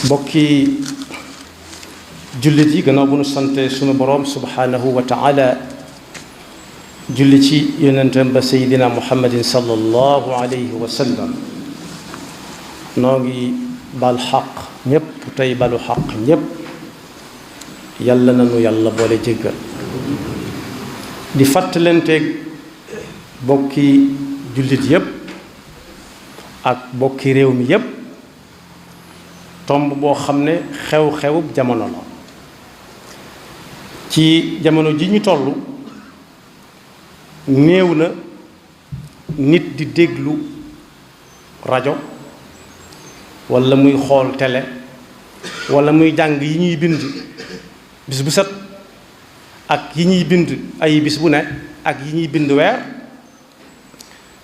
mbokki jullit yi gannaaw bu nu sante sunu boroom subhaanahu wa taala julli ci yonentam ba seydina muhammadin sallallahu alayhi wa sallam noo ngi bal xaq ñépp tey balu xaq ñépp yàlla nanu yàlla boole jéggal di fàttalanteeg bokki jullit yépp ak bokki réew mi yépp tomb boo xam ne xew-xewub jamono la ci jamono ji ñu toll néew na nit di déglu rajo walla muy xool télé walla muy jàng yi ñuy bind bis bu set ak yi ñuy bind ay bis bu ne ak yi ñuy bind weer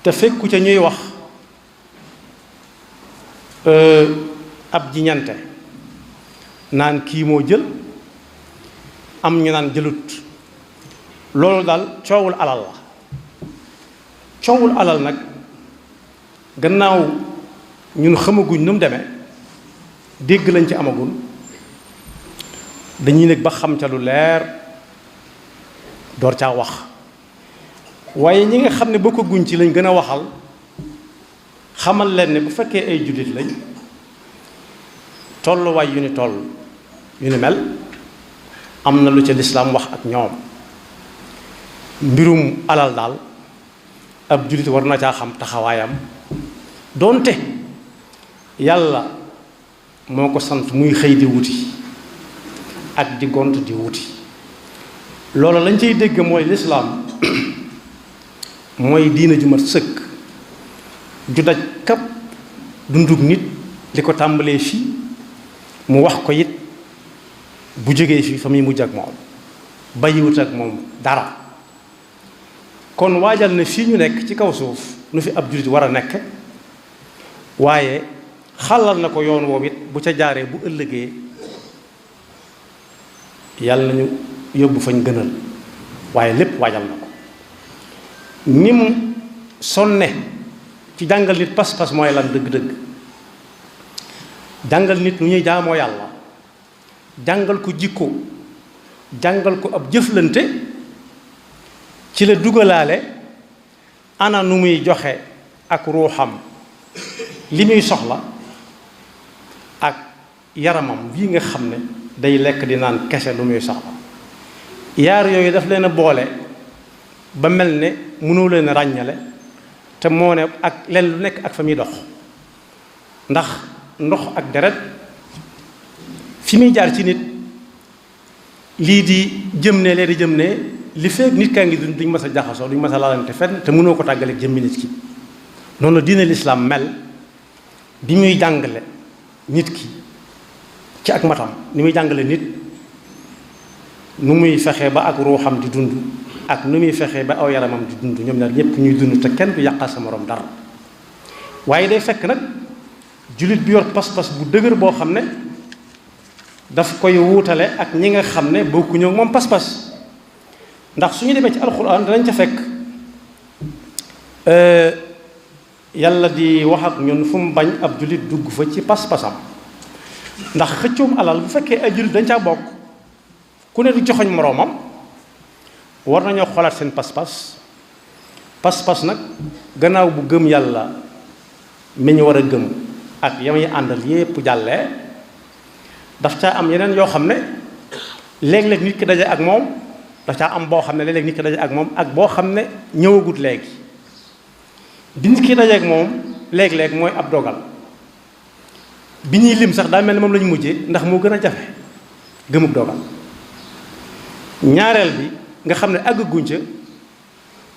te fekku ca ñuy wax ab jiñante naan kii moo jël am ñu naan jëlut loolu daal coowul alal la coowul alal nag gannaaw ñun xamaguñ nu mu demee dégg lañ ci amagul dañuy nekk ba xam ca lu leer door caa wax waaye ñi nga xam ne bokkaguñ ci lañ gën a waxal xamal leen ne bu fekkee ay jullit lañ tolluwaay yu ni toll yu ni mel am na lu ca lislaam wax ak ñoom mbirum alal daal ab jullit war na caa xam taxawaayam doonte yàlla moo ko sant muy xëy di wuti ak di gont di wuti loolu lañ cay dégg mooy lislaam mooy diina ju mat sëkk ju daj kap dundug nit li ko tàmbalee fii mu wax ko it bu jógee fii fa muy mujj ak moom bàyyiwut ak moom dara kon waajal na fii ñu nekk ci kaw suuf nu fi ab jullit war a nekk waaye xalal na ko yoon woowu it bu ca jaaree bu ëllëgee yàlla nañu yóbbu fañ gënal waaye lépp waajal na ko ni mu sonne ci jàngal nit pas-pas mooy lan dëgg-dëgg jàngal nit nu ñuy jaamoo yàlla jàngal ko jikko jàngal ko ab jëflante ci la dugalaale ana nu muy joxe ak ruuxam li muy soxla ak yaramam bii nga xam ne day lekk di naan kese lu muy soxla yaar yooyu daf leen a boole ba mel ne mënoo leen a ràññale te moo ne ak leen lu nekk ak fa muy dox ndax ndox ak deret fi muy jaar ci nit lii di jëm ne lee di jëm ne li fekk nit kaa ngi duñ mas a jaxasoo duñ mas a laalante fenn te mënoo ko tàggaleeg jëmmi nit ki noonu la diine lislaam mel bi muy jàngale nit ki ci ak matam ni muy jàngale nit nu muy fexe ba ak ruuxam di dund ak nu muy fexe ba aw yaramam di dund ñoom ñaar ñépp ñuy dund te kenn du yàqal sa morom dara waaye day fekk nag jullit bi yor pas-pas bu dëgër boo xam ne daf koy wuutale ak ñi nga xam ne bokkuñu ak moom pas-pas ndax su ñu demee ci alxuraan danañ ca fekk yàlla di wax ak ñun fu mu bañ ab jullit dugg fa ci pas-pasam ndax xëccoom alal bu fekkee ay jullit dañ caa bokk ku ne du joxoñ moroomam war nañoo xoolaat seen pas-pas pas-pas nag gannaaw bu gëm yàlla mi ñu war a gëm ak yamay àndal yépp jàllee daf caa am yeneen yoo xam ne léeg-léeg nit ki daje ak moom daf caa am boo xam ne léeg-léeg nit ki daje ak moom ak boo xam ne ñëwagut léegi bi nit ki daje ak moom léeg-léeg mooy ab dogal bi ñuy lim sax daa mel ne moom lañu mujjee ndax moo gën a jafe gëmub dogal ñaareel bi nga xam ne àgguñ ca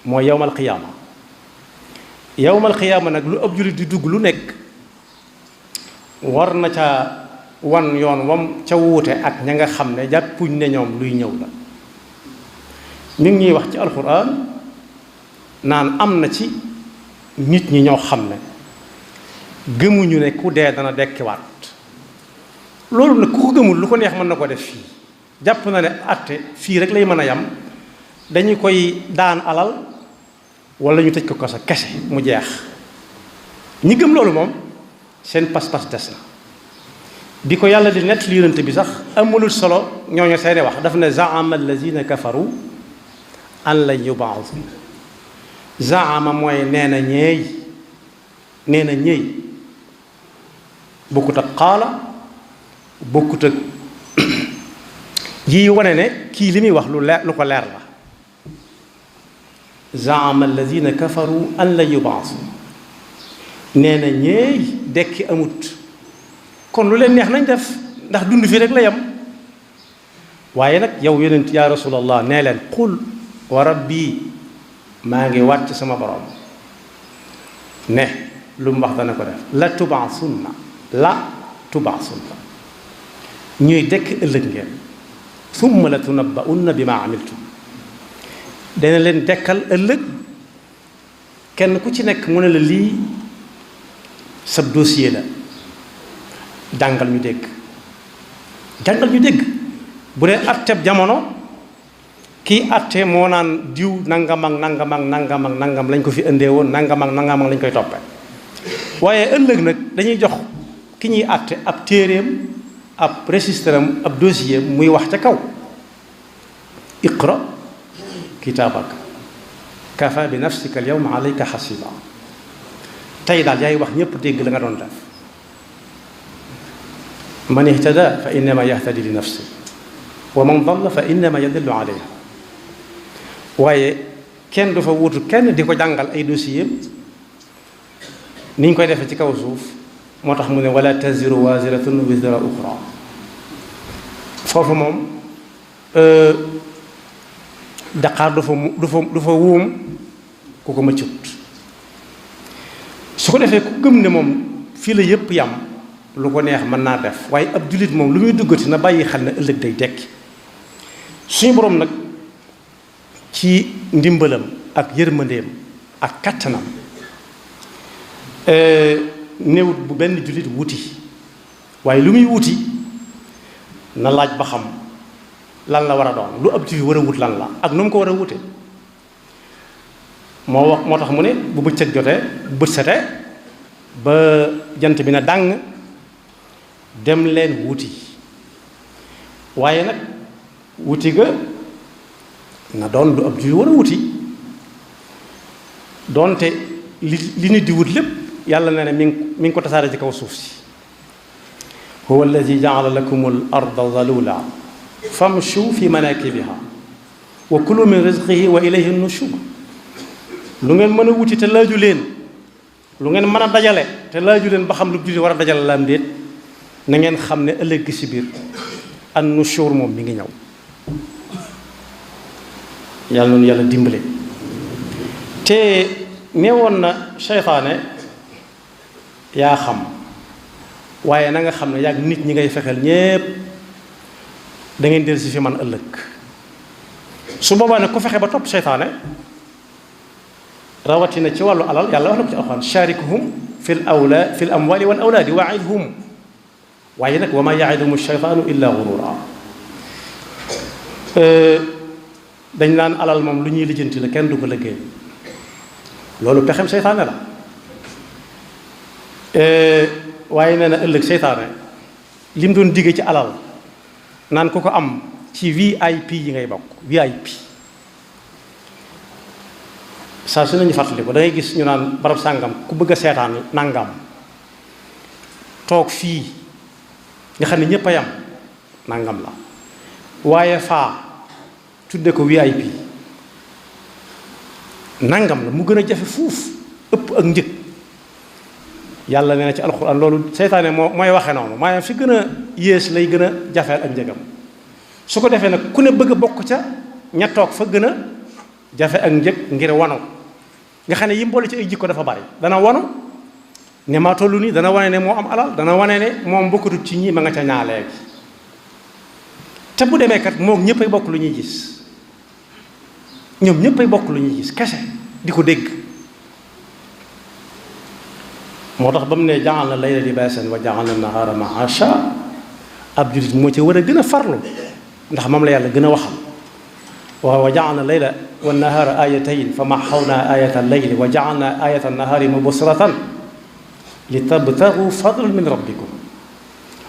mooy yawmal qiyaama yawmal qiyaama nag lu ab jullit di dugg lu nekk war na ca wan yoon wam ca wuute ak ña nga xam ne jàppuñ ne ñoom luy ñëw la ñu ngi ñuy wax ci alxuraan naan am na ci nit ñi ñoo xam ne gëmuñu ne ku dee dana dekkiwaat loolu nag ku ko gëmul lu ko neex mën na ko def fii jàpp na ne àtte fii rek lay mën a yam dañu koy daan alal wala ñu tëj ko sa kese mu jeex ñi gëm loolu moom seen pas-pas des na bi ko yàlla di nett li yonent bi sax amulul solo ñooñu seeni wax daf ne zaama allazina kafaru an lan yubaasu zaama mooy nee na ñeey bokkut ak xaala bokkut ak yi wane ne kii li muy wax lu ko leer la zaama allazina kafaru an lan yubaasu nee na ñeey dekki amut kon lu leen neex nañ def ndax dund fi rek la yam waaye nag yow yonent yaa rasulallah nee leen qul wa rabbi maa ngi wàcc sama borom ne lu mu wax dana ko def la tubaasunna ñuy dekk ëllëg ngeen summa la tunabba'unna bi ma amiltum dana leen dekkal ëllëg kenn ku ci nekk mu ne la lii sab dossier la jàngal ñu dégg bu dee atteb jamono kii atte moo naan diw nangam ak nangam ak nangam ak nangam lañ ko fi indee woon nangam ak nangam ak lañ koy toppee waaye ëllëg nag dañuy jox ki ñuy atte ab téeréem ab registre am ab dossier muy wax ca kaw iqra kitaabaka kafa bi nafsika al yawma alayka hasiba tey daal yaay wax ñépp dégg la nga doon def man ihtada fa innama yahtadi li nafsi wa man dalla fa innama yadillu alayha waaye kenn du fa wutu kenn di ko jàngal ay dossier ni ñu koy defee ci kaw suuf moo tax mu ne wala taziru waziratun wizra uxra foofu moom daqaar du fa wuum ku ko mëccut su ko defee ku gëm ne moom fii la yépp yam lu ko neex mën naa def waaye ab jullit moom lu muy duggati na bàyyi xel ne ëllëg day dekki suñu boroom nag ci ndimbalam ak yërmandeem ak kattanam néewut bu benn jullit wuti waaye lu muy wuti na laaj ba xam lan la war a doon lu ab jullit war a wut lan la ak nu mu ko war a wute moo tax mu ne bu bëccëg jotee bët sete ba jant bi na dàng dem leen wuti waaye nag wuti ga na doon lu ab jullit war a wuti doonte li nit di wut lépp yàlla na ne mi ngi ko tasaare ci kaw suuf si huwa alladi jaala lakum al arda zalula famshu fi manakibiha wa kulu min rizqihi wa ilayhi nushur lu ngeen mën a wuti te laaju leen lu ngeen mën a dajale te laaju leen ba xam lu jullit war a dajale laam déet na ngeen xam ne ëllëg gi si biir an nushur moom mi ngi ñëw yàlla noonu yàlla dimbale te neewoon na seytaane yaa xam waaye na nga xam ne yàgg nit ñi ngay fexeel ñépp da ngeen del si fi man ëllëg su boobaa nag ku fexe ba topp seytaane rawatina ci wàllu alal yàlla wax na ko ci alxuraan sharikuhum fi l amwali wal awlaadi waidhum waaye nag wa ma yaiduhum sheytaanu illa gurura dañ naan alal moom lu ñuy lijjanti la kenn du ko liggéey loolu pexem seytaane la waaye nee na ëllëg seytaane li mu doon digge ci alal naan ku ko am ci VIP yi ngay bokk VIP saa su nañu fàttali ko da ngay gis ñu naan barab sàngam ku bëgg a seetaan nangam toog fii nga xam ne ñépp a yam nangam la waaye faa tudde ko VIP nangam la mu gën a jafe fuuf ëpp ak njëg yàlla nee na ci alxuraan loolu seytaane mooy waxe noonu maanaam fi gën a yées lay gën a jafeel ak njëgam su ko defee nag ku ne bëgg a bokk ca ña toog fa gën a jafe ak njëg ngir wanu nga xam ne yi mboole ci ay jikko dafa bari dana wanu ne maa tollu nii dana wane ne moo am alal dana wane ne moom bokkatut ci ñi ma nga ca ñaalee te bu demee kat moom ñëpp ay bokk lu ñuy gis ñoom ñëpp ay bokk lu ñuy gis kese di ko dégg moo tax ba mu ne ja'alna layla libaasan wa ja'alna nahaara ma'aasha ab jullit moo ci war a gën a farlu ndax moom la yàlla gën a waxal wa ja'alna layla wa nahaara ayatayn fa mahhawna ayata al-layli wa ja'alna ayata an-nahaari mubsiratan li tabtagu fadlan min rabbikum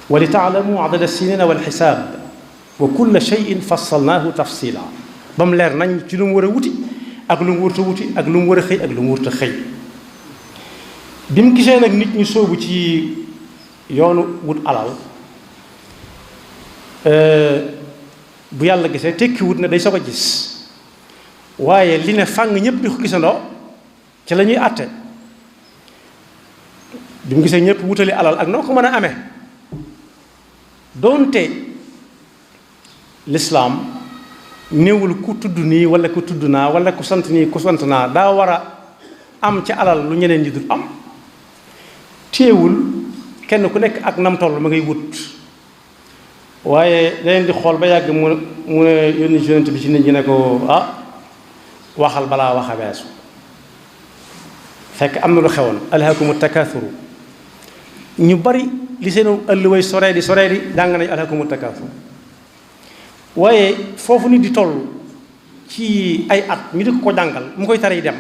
wa li taalamu adada sinina wal xisaab wa kulla cheyin fassalnaahu tafsila ba mu leer nañ ci lu mu war a wuti ak lu mu warta wuti ak lu mu war a xëy ak lu mu warta xëy. bi mu gisee nag nit ñu sóobu ci yoonu wut alal bu yàlla gisee tekki wut ne day soog a gis waaye li ne fàng ñëpp di ko gisandoo ci la ñuy àtte. bi mu gisee ñëpp wutali alal ak noo ko mën a amee doonte lislaam néewul ku tudd nii wala ku tudd naa wala ku sant nii ku sant naa daa war a am ci alal lu ñeneen ñi dul am téewul kenn ku nekk ak nam toll ma ngay wut waaye daleen di xool ba yàgg mu ne yónni yonent bi ci nit ñi ne ko waxal balaa wax a weesu fekk am na lu xewoon alhaakumu takathuru ñu bari li seenu ëlluway soree di jàng nañu alhaakumu takathur waaye foofu nit di toll ci ay at ñu di ko jàngal mu koy tar yi dem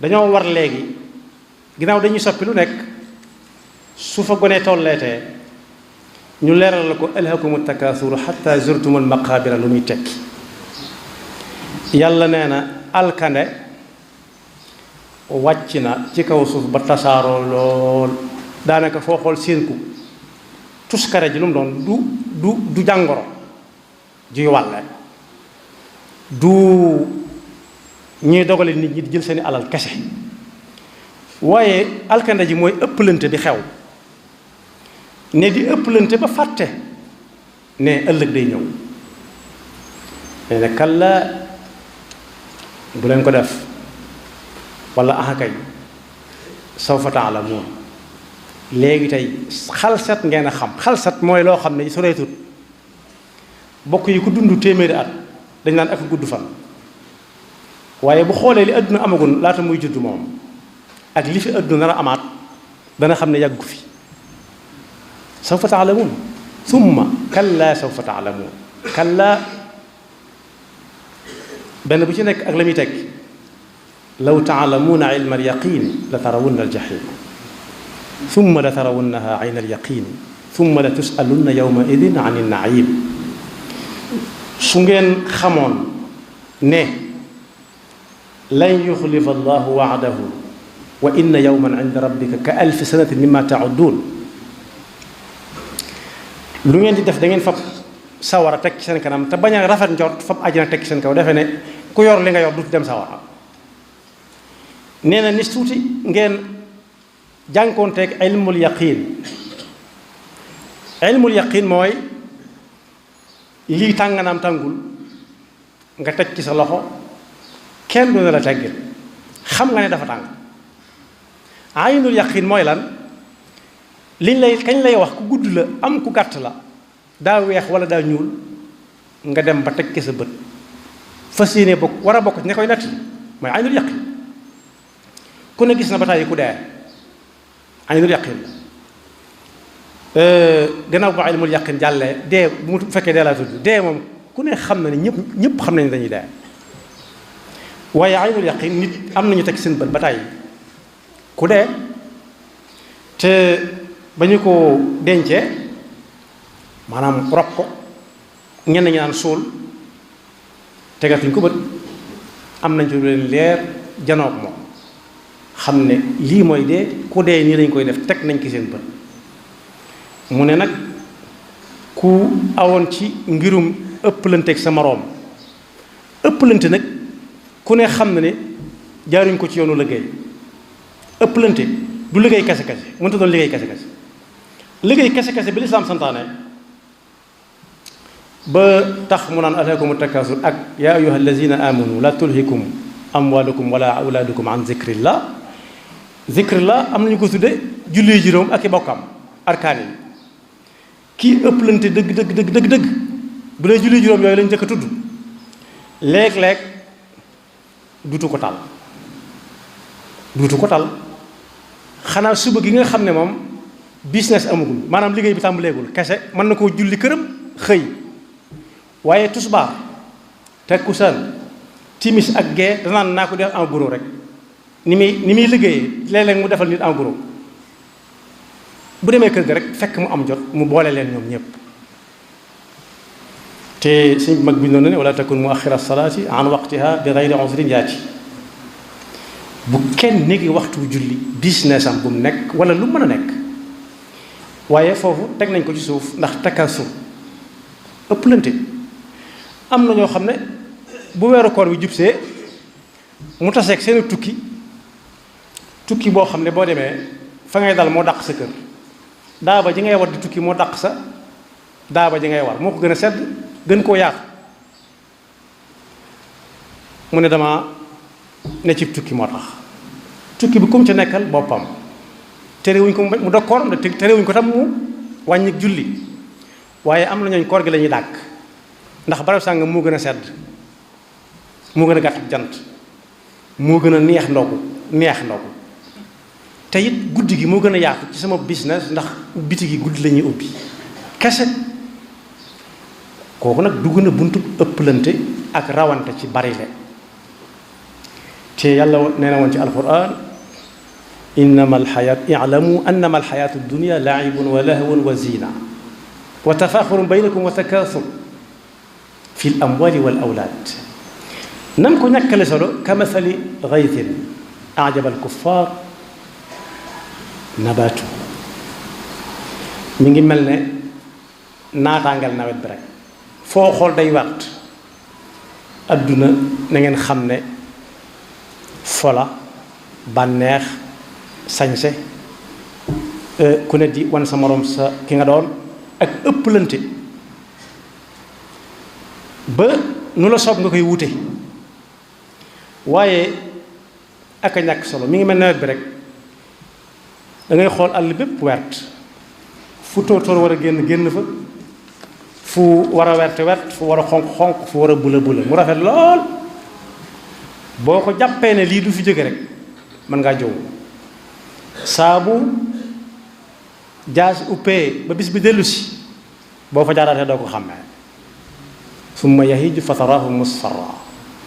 dañoo war léegi ginnaaw dañuy soppi lu nekk su fa gonee tolleetee ñu leeral la ko alhaakumu takathur hatta zurtumul maqaabira lu muy tekki yàlla nee na alkande wàcc na ci kaw suuf ba tasaaroo lool daanaka foo xool seen ku tuskare ji lu mu doon du jàngoro juy wàlle du ñuy dogale nit ñi di jël seeni alal kese waaye alkande ji mooy ëpplante di xew ne di ëpplante ba fàtte ne ëllëg day ñëw nee na kalla bu leen ko def wala ahakay sawfa taalamuun léegi tey xalsat ngeen a xam xalsat mooy loo xam ne soreetut bokk yi ku dund téeméeri at dañ naan ak gudd fan waaye bu xoolee li àdduna amagun laata muy judd moom ak li fi àdduna nar a amaat dana xam ne yàggu fi sawfa taalamuun summa kalla sawfa taalamuun kalla benn bu ci nekk ak la muy teg law taalamuuna ilma alyaqin la tarawunna aljahim summa la tarawunnaha ayna alyaqin summa la tusalunna yawma idin an innaim su ngeen xamoon ne lan yuxlifa allahu waadahu wa inna yawman inda rabbika ka alfi sanatin mimma taudduun lu ngeen di def da ngeen fab sawara teg ci seen kanam te bañ a rafet njort fab àjjana teg ci seen kaw defe ne ku yor li nga yor du dem sawara nee na ni tuuti ngeen jànkoonteeg ilmul yaqin ilmul yaqin mooy lii tànganaam tàngul nga teg ci sa loxo kenn du ne la teggil xam nga ne dafa tàng aynul yaqin mooy lan liñ lay kañ lay wax ku gudd la am ku gàtt la daa weex wala daa ñuul nga dem ba teg ci sa bët fas yéene bokk war a bokk ci ña koy nett mooy aynul yaqin ku ne gis na ba tàyyi ku dee aynul yaqin la gannaaw ba ilmul yaqin jàllee dee bu mu fekkee dee laa tudd dee moom ku ne xam na ne ñëpp xam nañ dañuy dee waaye aynul yaqin nit am nañu teg seen bët ba tàyyi ku dee te ba ñu ko dencee maanaam rob ko ñenn ñi naan suul tegatuñ ko bët am nañ ci lu leen leer janoog moom xam ne lii mooy dee ku dee nii lañ koy def teg nañ ki seen bët mu ne nag ku awoon ci ngirum ëppalante ak sa moroom ëppalante nag ku ne xam na ne jaaruñ ko ci yoonu liggéey ëppalante du liggéey kese kese mënta doon liggéey kese kese liggéey kese kese bi lislaam santaane ba tax mu naan alhaakumu takaasur ak yaa ayyuha allazina amanu la tulhikum amwalukum wala awlaadukum an zikrillah am nañu ko tudde julli juróom ak i bokkam arkaan yi kii ëpplante dëgg bu dee julli juróom yooyu lañ njëkk a tudd léeg-léeg duutu ko tal xanaa suba gi nga xam ne moom business amagul maanaam liggéey bi tàmbaleegul kese mën na koo julli këram xëy waaye tusbaar takkusaan timis ak gee danaan naa ko def en gros rek ni muy liggéeyee léeg-léeg mu defal nit en gros bu demee kër ga rek fekk mu am jot mu boole leen ñoom ñëpp. te suñ mag bi noonu ne wala takun muaxira salaati an waqtiha bi gayri uzrin yaati, bu kenn néegi waxtu julli business am bu mu nekk wala lu mën a nekk. waaye foofu teg nañ ko ci suuf ndax takasur ëpplante. am na ñoo xam ne bu weeru koor wi jubsee mu taseeg seen tukki boo xam ne boo demee fa ngay dal moo dàq sa kër, daaba ji ngay war di tukki moo dàq sa daaba ji ngay war, moo ko gën a sedd gën koo yaatu. mu ne dama ne ci tukki moo tax tukki bi kum ca nekkal boppam, terewuñ ko mu dog kooram de terewuñ ko tam mu wàññi julli. waaye am na ñooñ koor gi la ñuy dàkk ndax barab sàngam moo gën a sedd, moo gën a gàtt jant, moo gën a neex ndogu te it guddi gi moo gën a yaatu ci sama business ndax biti gi guddi la ñuy ubbi kese. kooku nag dugg na buntu ëpplante ak rawante ci bari le. te yàlla nee na woon ci alquran i'lamu annama alxayaatu dunya laibun wa lahwun wa zina wa tafaxurun baynakum wa takaasur fi l amwali wal awlaad. nam ko ñàkkale solo ka mathali gaytin ajaba alkuffar nabaatu, mi ngi mel ne naataangal nawet bi rek foo xool day waat. adduna na ngeen xam ne fola bànneex sañse ku ne di wan sa moroom sa ki nga doon ak ëpplante ba nu la soob nga koy wute. waaye ak a ñàkk solo mi ngi mel nawet bi rek da ngay xool àll bépp wert, fu tóor-tóor war a génn fa, fu war a wert fu war a xonq fu war a bula mu rafet lool. boo ko jàppee ne lii du fi jóge rek mën ngaa jow. saabu jaas uppee ba bis bi dellu si boo fa jaaraatee doo ko xàmmee. summa yahiju fa taraahu musfarra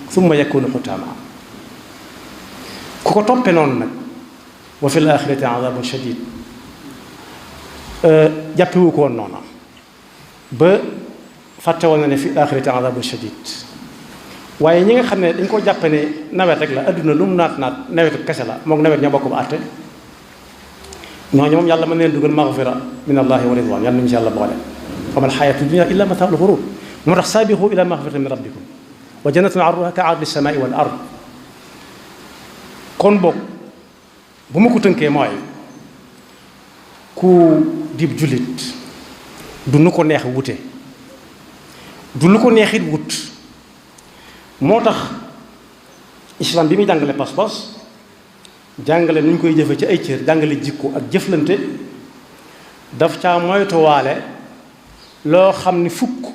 summa yakunu xutaama. ku ko toppee noonu nag wa fi l axirati azabun shadid jàppewu ko woon noona ba fàtte woon na ne fi l axirati azabun shadid. waaye ñi nga xam ne dañ koo jàppe ne nawet rek la adduna lu mu naat nawetu kese la moom nawet ñoo bokk ba àtte, ñooñu moom yàlla mën leen dugal maghfira min allahi wa ridwan. yàlla nañu si yàlla boole. wa mal xayatu dunya illa mataaul ghurur. moo tax saabixu ila maghfiratin min rabbikum wa jannatin arduha ka ardi samai wal ard. kon boog bu ma ko tënkee mooy ku dib jullit du nu ko neex wute, du lu ko neexit wut. moo tax islam bi muy jàngale pas-pas, jàngale nu ñu koy jëfe ci ay cër, jàngale jikko ak jëflante, daf caa moytuwaale loo xam ni fukk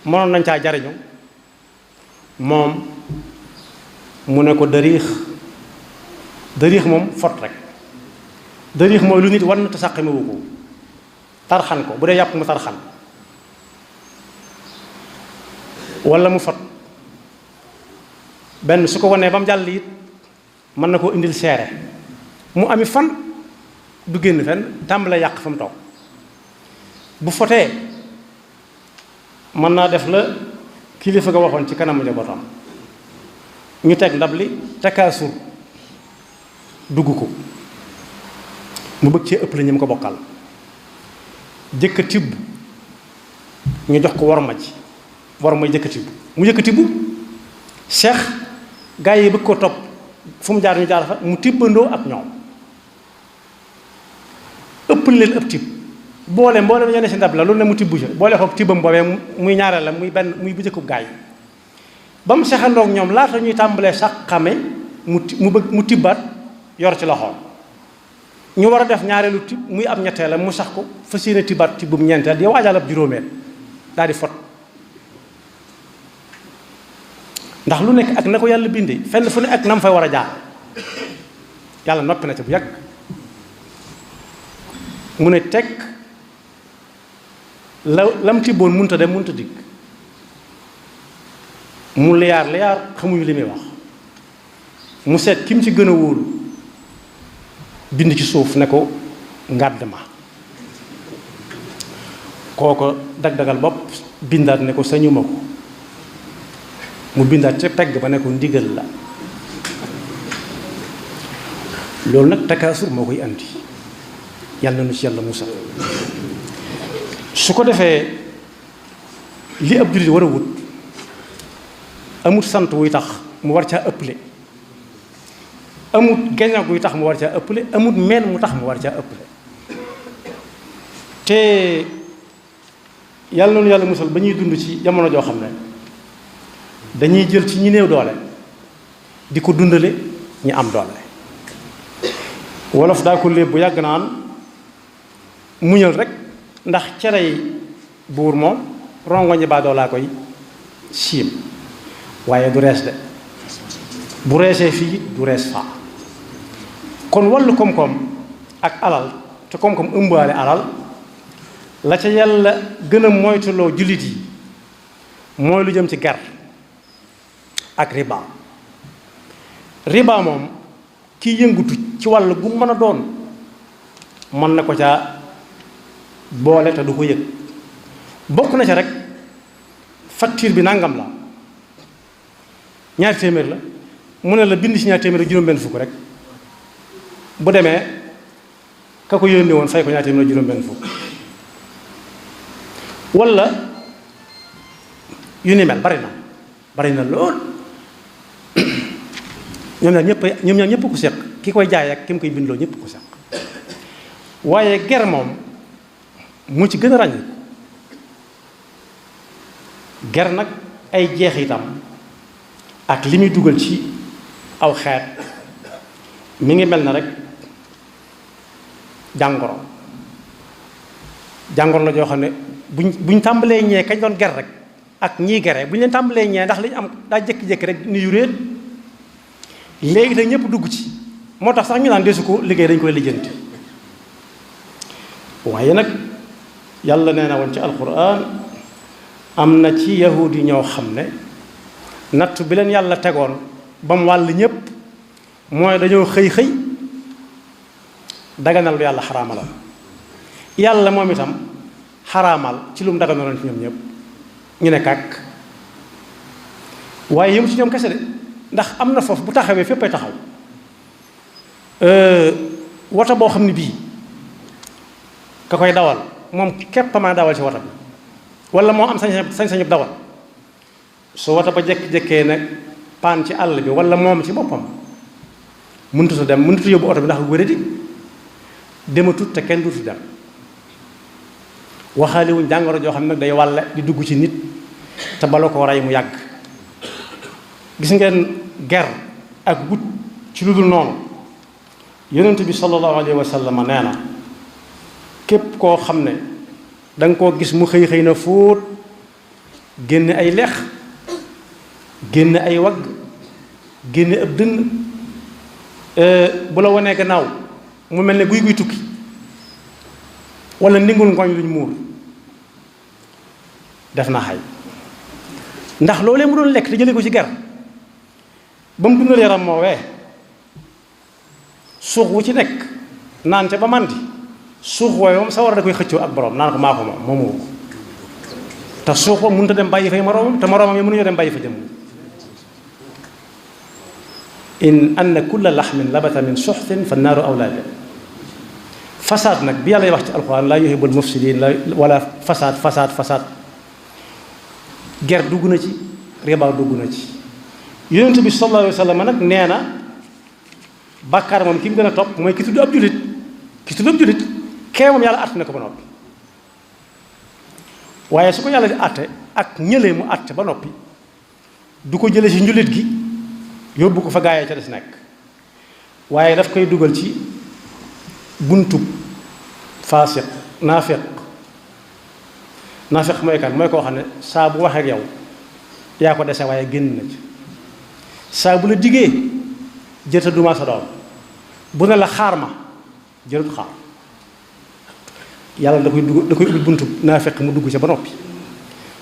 mënoon nañ caa jariñu moom mu ne ko dariix moom fot rek. dariix mooy lu nit war na te sàqimewu ko, tarxan ko bu dee yàpp mu tarxan walla mu fot benn su ko wanee ba mu jàll it mën na koo indil seere mu ami fan du génn fenn tàmbale yàq fa mu toog. bu fotee mën naa def la kilifa ga waxoon ci kanamu njabootam, ñu teg ndab li takaasur dugg ko mu bëgg cee ëpp la ñi mu ko bokkal, jëkka tibb ñu jox ko worma ji wormay jëkka tibb mu jëkka tibb seex gaa yi bëgg ko topp fu mu jaar ñu jaar fa mu tibbandoo ak ñoom ëppal leen ëpp tibb boole mboolem ñene si ndab la loolu ne mu tibb ca boole ko tibbam boobee muy ñaareel la muy benn muy bu jëkkub gaa yi ba mu seexandoog ñoom laata ñuy tàmbalee sax xame mu tibbaat yor ci loxoom ñu war a def ñaareelu tibb muy ab ñetteel la mu sax ko fas yéene tibbaat tibbum ñeenteel di waajal ab juróomeel daal di fot. ndax lu nekk ak na ko yàlla bindee fenn fu ne ak na mu fay war a jaar yàlla noppi na ca bu yàgg mu ne teg lam tibboon munta dem munta dikk mu liyaar xamuñu li muy wax mu seet ki mu ci gën a wóolu bind ci suuf ne ko ngàdd ma kooko dag-dagal bopp bindaat ne ko sañuma ko mu bindaat ca pegg ba ne ko ndigal la. loolu nag takaasur moo koy andi yàlla na ci yàlla musal. su ko defee li ab jullit war a wut amut sant wuy tax mu war caa ëpple, amut geño guy tax mu war caa ëpple, amut meen mu tax mu war caa ëpple. te yàlla noonu yàlla musal ba ñuy dund ci jamono joo xam ne dañuy jël ci ñi néew doole di ko dundale ñi am doole. wolof daa ko léeb bu yàgg naan muñal rek ndax cerey buur moom rongoñi baadoo laa koy siim waaye du rees de bu reesee fii du rees faa. kon wàllu koom-koom ak alal te koom-koom ëmbaale alal la ca yàlla gën a moytuloo jullit yi mooy lu jëm ci ger ak riba. riba moom kiy yëngutu ci wàll gu mën a doon mën na ko caa boole te du ko yëg. bokk na ca rek facture bi nangam la ñaari téeméer la mu ne la bind ci ñaari téeméer ak juróom-benn fukk rek bu demee ka ko yónnee woon fay ko ñaari téeméer ak juróom-benn fukk walla yu ni mel bari na lool. ñoom ñaar ñëpp ko seq ki koy jaay ak ki mu koy bindloo ñëpp ko seq waaye ger moom mu ci gën a ràññ. ger nag ay jeexitam ak li muy dugal ci aw xeet mi ngi mel na rek jàngoro la joo xam ne buñ tàmbalee ñee kañ doon ger rek ak ñii gere buñ leen tàmbalee ñee ndax liñ am daa jékki-jékki rek ni yu réet léegi te ñëpp dugg ci moo tax sax ñu naan desu ko liggéey dañ koy lijjanti. waaye nag yàlla nee na woon ci alquran am na ci yahud yi ñoo xam ne natt bi leen yàlla tegoon ba mu wàll ñépp mooy dañoo xëy daganal lu yàlla xaraamalal yàlla moom itam xaraamal ci lu mu daganaloon ci ñoom ñëpp ñu ne kàkk. waaye yëmu ci ñoom kese de ndax am na foofu bu taxawee féppay taxaw. woto boo xam ne bii ka koy dawal moom képp maa dawal ci woto bi wala moo am sañ-sañu dawal su woto ba jékki-jékkee nag paan ci àll bi wala moom ci boppam mënut a dem mënut a yóbbu oto bi ndax wéradi dematut te kenn duutu dem. waxaale wuñ jàngoro joo xam ne nag day wàlle di dugg ci nit te bala ko rey mu yàgg. gis ngeen ger ak wut ci lu dul noonu yonent bi sallallahu alayhi wa sallam nee na képp koo xam ne da nga koo gis mu xëy na fóot génne ay lex génne ay wagg génne ab dënn bu la wanee gannaaw mu mel ne guy tukki wala ndingul ngooñ luñ muur def na xay ndax loolee mu doon lekk te jëlee ko ci ger ba mu dundal yaram moo wee suux wu ci nekk naan ca ba màndi suux wooy moom sa war a da koy xëccoo ak borom naan ko maa ko moom moomu ko te suux ba mënut a dem bàyyi fay moroomam te moroomam yi mënuñoo dem bàyyi fa jëm. in anna kulla laxmin labata min suxtin fa naaru awlaa bi. fasaad nag bi yàlla wax ci alxuraan laa yuhibbul mufsidiin la wala fasaad ger dugg na ci riba dugg na ci. yonent bi sallallahu alayhi wa sallam nag nee na bàkkaar moom ki mu gën a topp mooy ki tudd ab julit kee moom yàlla àtte na ko ba noppi. waaye su ko yàlla di àtte ak ñëlee mu àtte ba noppi du ko jële ci njulit gi yóbbu ko fa gaayee ca des nekk waaye daf koy dugal ci buntub faasiq naafiq mooy kan mooy koo xam ne saa bu waxee ak yow yaa ko dese waaye génn na ci saa bu la diggee jërta duma sa doom bu ne la xaar ma jërut xaar yàlla da koy ubbi buntub naafiq mu dugg ca ba noppi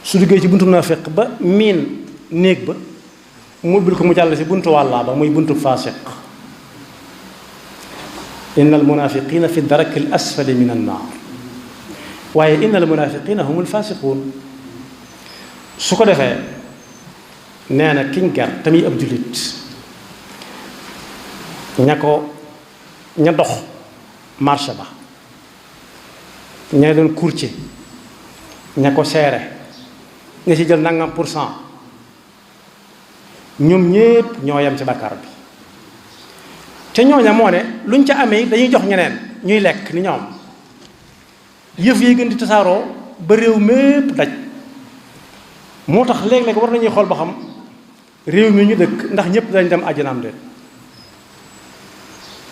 su duggee ci buntub naafiq ba miin néeg ba mu ubbil ko mu jàll si buntu wàllaa ba muy buntub faasiq inna almunafiqina fi daraki al asfali min annaar waaye inna almunafiqina hum alfasiquun. su ko defee nee na kiñ ger tamit ab jullit ña dox marché ba ña doon courtier ña ko seere ña ci jël nangam %, ñoom ñépp ñoo yem ci bàkkaar bi. te ñooña moo ne luñ ca amee dañuy jox ñeneen ñuy lekk ni ñoom yëf yi gën di tasaaroo ba réew mépp daj. moo tax léeg-léeg war nañuy xool ba xam réew mi ñu dëkk ndax ñëpp dañ dem àjjanaam de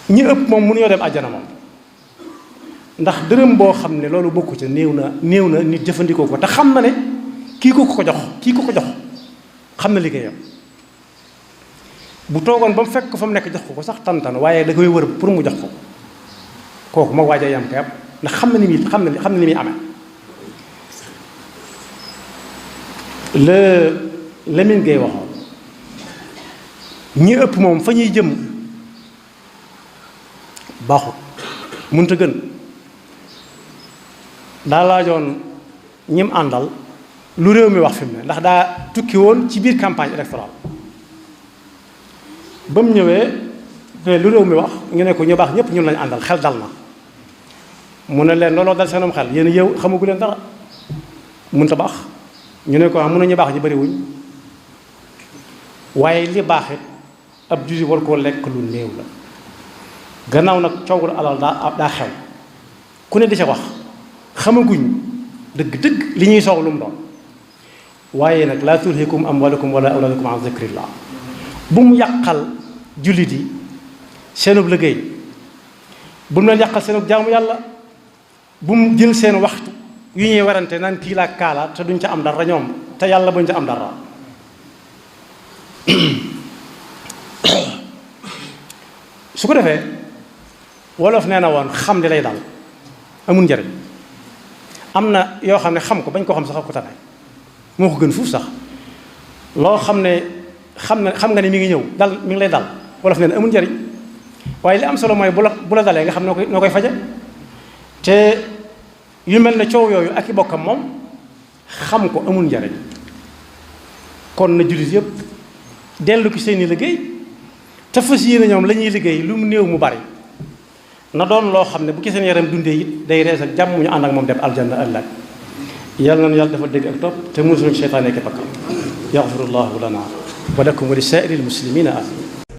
ñi ëpp moom mënuñoo dem àjjana moom ndax dërëm boo xam ne loolu bokku ca néew na nit jëfandikoo ko te xam na ne kii ko jox xam na liggéeyam bu toogoon ba mu fekk ko fa mu nekk jox ko sax tantan waaye da koy wër pour mu jox ko kooku ma waaj a yam kayam ndax xam na ni muy amee. la Lamine Gueye waxoon ñi ëpp moom fa ñuy jëm baaxut mënta gën daa laajoon ñim àndal lu réew mi wax fi mu ne ndax daa tukki woon ci biir campagne électorale ba mu ñëwee te lu réew mi wax ñu ne ko ñu baax ñëpp ñun lañu àndal xel dal na mu ne leen looloo dal seenum xel yéen yow xamagu leen dara mënta baax ñu ne ko mën nañu baax ñu bariwuñ waaye li baaxit ab jullit war koo lekk lu néew la gannaaw nag coowul alal daa xew ku ne di ca wax xamaguñ dëgg-dëgg li ñuy soxla lu mu doon waaye nag laa tulhikum amwalukum wala awlaadukum an zikrillah bu mu yàqal jullit yi seenub liggéey bu mu leen yàqal seenub jaamu yàlla bu mu jël seen waxtu yu ñuy warante naan kii laa kaala te duñ ca am dara ñoom te yàlla buñ ca am dara su ko defee wolof nee na woon xam li lay dal amul njëriñ am na yoo xam ne xam ko bañ koo xam sax ko tane moo ko gën fuuf sax loo xam ne xam nga ne mi ngi ñëw mi ngi lay dal wolof nee na amul njëriñ waaye li am solo mooy bu la dalee nga xam noo koy faje te yu mel ne coow yooyu ak i bokkam moom xam ko amul njariñ kon na jullit yëpp dellu ki seeni liggéey te fas yéene ñoom la ñuy liggéey lu mu néew mu bari na doon loo xam ne bu ci seen yaram dundee it day rees ak jàmm ñu ànd ak moom dem aljanna ëllëg yàlla na yàlla dafa dégg ak topp te musuñu seytaane ki bakkam yaxfirullahu lana wa lakum wa li saa'iril muslimina amin